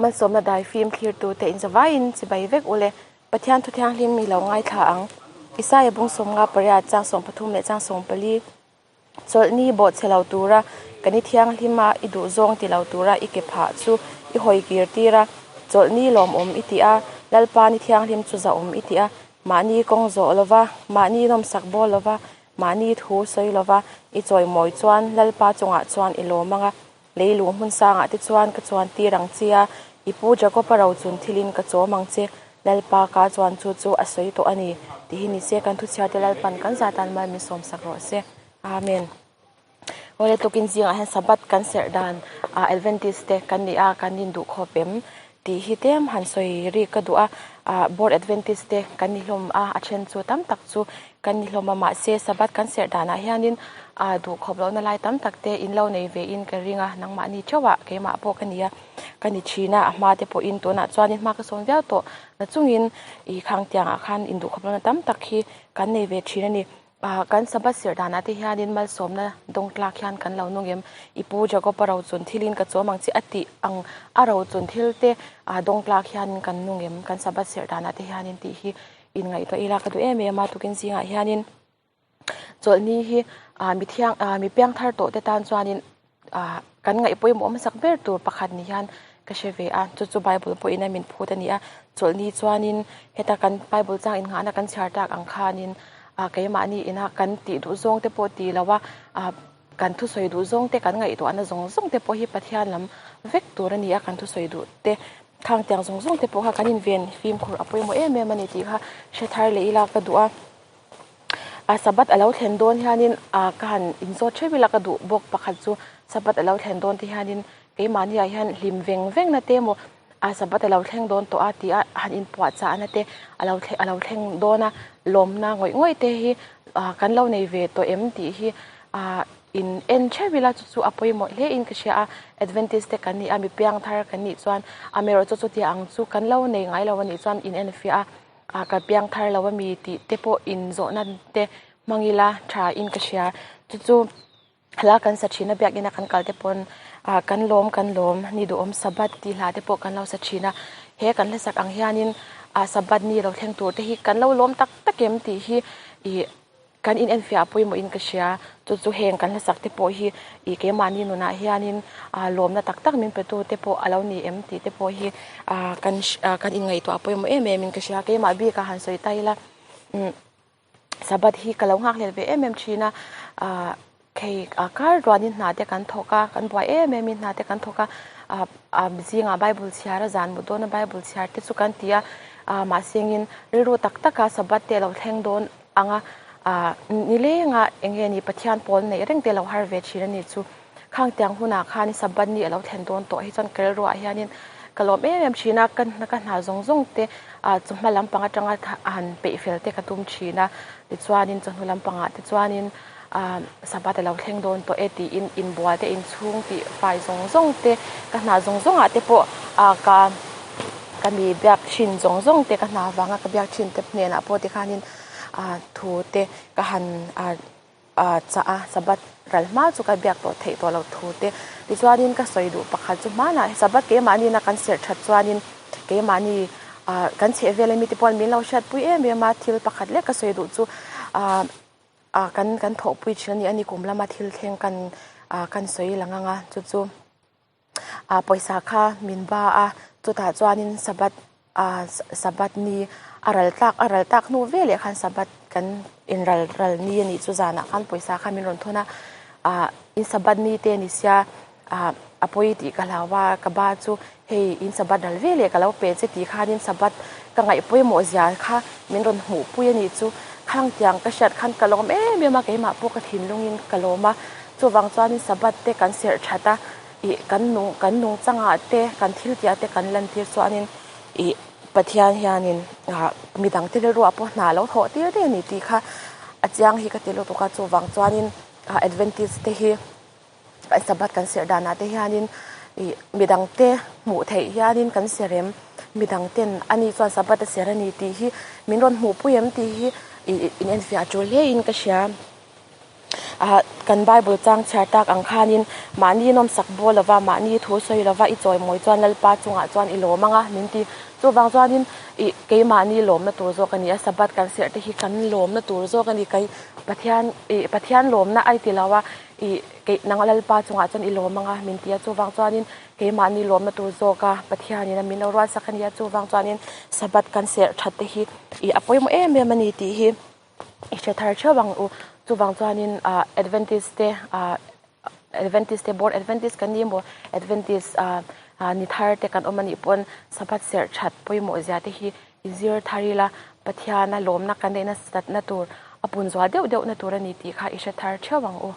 Malsawmna daifim thlirtute inzavaiin chibai vek ule. Pathian thu thianghlim i lo ngaithla ang. Isaia bung 58 chang 13 leh chang 14 Chawlhni bawhchhe lo tura kan i thianghlim a, i duhzawng ti lo tura i ke phah chu i hawi kir tir a. Chawlhni lawmawm i ti a, Lalpa ni thianghlim chu zahawm i ti a. Mahni kawng zawh lova, mahni nawmsak bawl lova, mahni thu sawi lova i chawimawi chuan Lalpa chungah chuan i lawm ang a. Leilung hmun sangah te chuan ka chuan tir ang che a, i pu Jakob-a ro chun thilin ka chawm ang che, Lalpa ka chuan chu chu a sawi tawh a ni, tih hi ni se kan thuchhiar te Lalpan kan zatan mal min sawmsak rawh se. Amen. Awle tukin zingah hian Sabbath kan serh dan ah Adventist te kan ni a, kan induh khawp em tih hi tlem han sawi rik ka duh a, ah Board Adventist te kan ni hlawm a, a then chu tam tak chu kan ni hlawm a, mahse Sabbath kan serh danah hianin ah duh khawp lohna lai tam tak te in lo nei ve in ka ring a, nangmahni theuhah keimah pawh ka ni a, ka ni thin a, a hma te pawhin tunah chuanin hma ka sawn viau tawh na chungin ih khang tiangah khan induh khawp lohna tam tak hi kan nei ve thin a ni. Ah kan Sabbath serh danah te hianin malsawmna dawng tlak hian kan lo nung em? I pu Jakob-a ro chun thilin ka chawm ang che a tih ang a ro chun thil te ah dawng tlak hianin kan nung em? Kan Sabbath serh danah te hianin tih hi inngaihtuah ila ka duh em em a, tukin zingah hianin chawlhni hi ah mi thiang ah mi piangthar tawh te tan chuanin ah kan ngaih pawimawh hmasak ber tur pakhat ni hian ka hre ve a, chu chu Bible pawhin a min phut a ni a, chawlhni chuanin heta kan Bible chang innghahna kan chhiar tak ang khanin ah keimahni ina kan tih duh zawng te pawh ti lo a, ah kan thusawi duh zawng te kan ngaihtuahna zawng zawng te pawh hi Pathian lam vek tur a ni a, kan thusawi duh te khang tiang zawng zawng te pawh kha kan inven fimkhur a pawimawh em em a ni tih kha hre thar leh ila ka duh a. A Sabbath a lo thlen dawn hianin ah ka han inzawt theuh ila ka duh bawk pakhat chu Sabbath a lo thlen dawn te hianin keimahni ah hian hlim veng veng na te emaw a Sabbath a lo thleng dawn tawh a tih a han inpuahchah na te a lo a lo thleng dawn a lawmna ngawih ngawih te hi ah kan lo nei ve tawh em tih hi ah in en theuh ila chu chu a pawimawh hle in ka hria a Adventist te kan nih a mi piangthar kan nih chuan amaherawhchu chuti ang chu kan lo nei ngai lo a nih chuan in enfiah a. Ah ka piang thar lo a mi tih te pawh inzawhna te hmang ila tha in ka hria chu chu hla kan sa thin a biakina kan kal te pawn ah kan lawm kan lawm ni duhawm sabbath tih hla te pawh kan lo sa thin a he kan hlasak ang hianin ah sabbath ni lo thleng tur te hi kan lo lawm tak tak em tih hi ih Kan in enfiah pawimawhin ka hria, chu chu heng kan hlasak te pawh hi ih keimahni nunah hianin ah lawmna tak tak min petu te pawh a lo ni em tih te pawh hi ah kan kan inngaihtuah pawimawh em em in ka hria. Keimah bikah han sawi ta ila umm Sabbath hi ka lo nghakhlel ve em em thin a, ah hei kar ruanin hna te kan thawk a, kan buai em em in hna te kan thawk a, ah ah zingah Bible chhiar a zan mut dawna Bible chhiar te chu kan ti a, ah mahse engin rilru tak taka Sabbath te a lo thleng dawn ang a, ah nilenga eng nge ni Pathian pawl neih reng te lo har ve thin a ni chu. Khang tiang hunah khan Sabbath ni a lo thlen dawn tawh hi chuan ka rilruah hianin ka lawm em em thin a, ka ka hna zawng zawng te ah chawhma lampang atanga han peih fel te ka tum thin a, tichuanin chawhnu lampangah te chuanin ah Sabbath a lo thleng dawn tawh e tiin inbual te inchhung tih fai zawng zawng te ka hna zawng zawngah te pawh ah ka ka mi biak thin zawng zawng te ka hna vanga ka biak thin te hnenah pawh tikhanin ah thu te ka han ah ah chah a Sabbath ral hma chu ka biak tawh theih tawh loh thu te tichuanin ka sawi duh pakhat chu hmanah Sabbath keimahni na kan serh that chuanin keimahni ah kan chheh vel ami te pawh min lo hriatpui em em a thil pakhat lek ka sawi duh chu ah ah kan kan thawhpui thin a ni a ni kum lama thil thleng kan ah kan sawi lang ang a chu chu. ah pawisa kha min ba a chutah chuanin sabbath ah sabbath ni a ral tlak a ral tak hnu veleh khan sabbath kan in ral ral ni a nih chu zanah khan pawisa kha min rawn thawn a ah in sabbath ni te ni sia ah a pawi tih ka hlau a ka ba chu hei in sabbath ral veleh ka lo pe che tih khanin sabbath ka ngaih pawimawh zia kha min rawn hmuh pui a nih chu khang tiang ka hriat khan ka lawm em em a keimah pawh ka thinlungin ka lawm a chuvang chuanin sabbath te kan serh that a. Ih kan nung kan nung changah te kan thil tih ah te kan lantir chuanin ih Pathian hianin ah midang te rilruah pawh hna lo thawh tir daih a ni tih kha a chiang hi ka ti lutuk a chuvang chuanin ah Adventist te hi kan Sabbath kan serh danah te hianin ih midang te hmuh theih hianin kan serh em midang ten ani chuan Sabbath a serh a ni tih hi min rawn hmuhpui em tih hi ih in enfiah tul hle in ka hria. Ah kan Bible chang chhiar tak ang khanin mahni nawmsak bawl lova, mahni thu sawi lova i chawimawi chuan Lalpa chungah chuan i lawm ang a, min ti. Chuvang chuanin ih keimahni lawmna tur zawk a ni a, Sabbath kan serh te hi kan lawmna tur zawk a ni. Kei Pathian ih Pathian lawmna a ti lo a, ih kei nang Lalpa chungah chuan i lawm ang a, min ti a. Chuvang chuanin keimahni lawmna tur zawk a Pathianin a min lo ruatsak a ni a. Chuvang chuanin Sabbath kan serh that te hi ih a pawimawh em em a ni tih hi. I hre thar theuh ang u. Chuvang chuanin ah Adventist te ah Adventist te board Adventist kan ni emaw Adventist ah ah ni thar te kan awm anih pawn Sabbath serh that pawimawh zia te hi i zir thar ila Pathiana lawmna kan neihna satna tur a pun zual deuh deuh na tur a ni tih kha i hre thar theuh ang u.